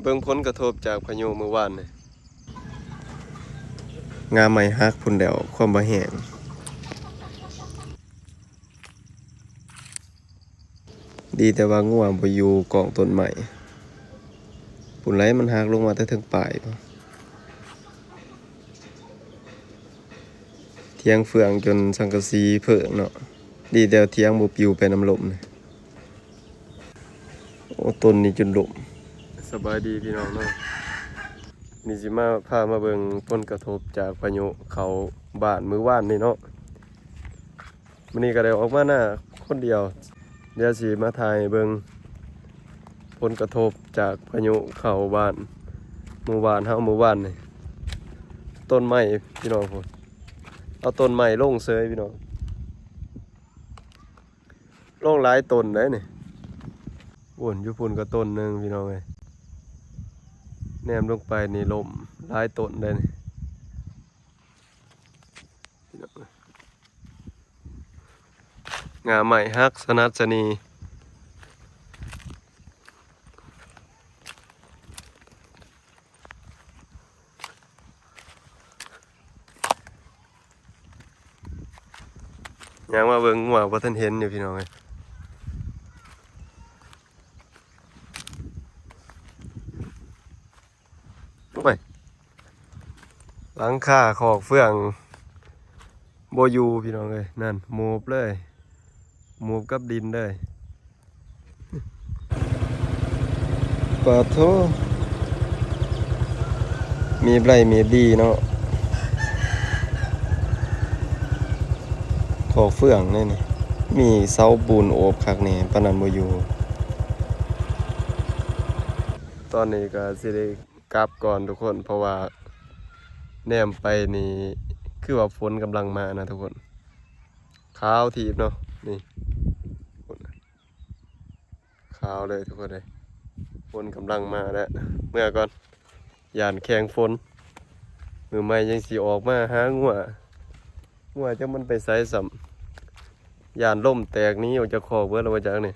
ບິ່ງຜົນກະທົບຈາກພາຍຸມື້ວານນີ້ ງ່າໄມ້ຫັກພຸ້ນແລ້ວ ຄວາມບໍ່ແຮງ. ດີແຕ່ວ່າງົວບໍ່ຢູ່ກ້ອງຕົ້ນໄມ້ພຸ້ນໄຫຼ ມັນຫັກລົງມາແຕ່ເທິງປາຍ ຖຽງເຟືອງຈົນສັງກະສີເພີ້ງເນາະ. ດີແຕ່ຖຽງບໍ່ປິວໄປນຳລົມນີ້. ໂອ້ ຕົ້ນນີ້ຈົນລົ້ມ. ສະບາຍດີພີ່ນ້ອງເນາະ ນີ້ຊິມາ ພາມາເບິ່ງຜົນກະທົບຈາກພາຍຸເຂົ້າບ້ານມື້ວານນີ້ເນາະ. ມື້ນີ້ກໍໄດ້ອອກມານາຄົນດຽວ ດຽວຊິມາຖ່າຍໃຫ້ເບິ່ງຜົນກະທົບຈາກພາຍຸເຂົ້າບ້ານ ໝູ່ບ້ານເຮົາມື້ວານນີ້. ຕົ້ນໄມ້ພີ່ນ້ອງພຸ້ນ ເອົາຕົ້ນໄມ້ລົງເສີຍພີ່ນ້ອງ. ລົງຫຼາຍຕົ້ນເດ້ນີ້ ພຸ້ນ ຢູ່ພຸ້ນກໍຕົ້ນໜຶ່ງພີ່ນ້ອງເອີຍ. ແນມລົງໄປນີ້ລົ້ມຫຼາຍຕົ້ນເດ້ນີ້ ພີ່ນ້ອງເອີຍ. ງ່າໄມ້ຫັກສະນັດສະໜີ. ຍ່າງມາເບິ່ງງົວບໍ່ທັນເຫັນຢູ່ພີ່ນ້ອງເອີຍ. ໂອ້ຍ ຫຼັງຄາຄອກເຟືອງບໍ່ຢູ່ພີ່ນ້ອງເອີຍ. ນັ້ນ ໝູບເລີຍ ໝູບກັບດິນເລີຍ. ປາໂທ ມີບໄຫຼມີບດີເນາະ ຄອກເຟືອງເດ້ນີ້ ມີເສົາປູນໂອບຄັກແນ່ ປານນັ້ນບໍ່ຢູ່. ຕອນນີ້ກໍຊິໄດ້ກັບກ່ອນທຸກຄົນ ເພາະວ່າແນມໄປນີ້ຄືວ່າຝົນກຳລັງມານະທຸກຄົນ. ຂາວຖີບເນາະ ນີ້ ຂາວເລີຍທຸກຄົນເອີຍ. ຝົນກຳລັງມາແລ້ວ ເມືອກ່ອນ ຢ້ານແຂ່ງຝົນ ມື້ໃໝ່ຍັງຊິອອກມາຫາງົວ ງົວຈັກມັນໄປໃສຊ້ຳ. ຢ້ານລົມແຕກໜີອອກຈາກຄອກເບິດແລ້ວບໍ່ຈັກນີ້.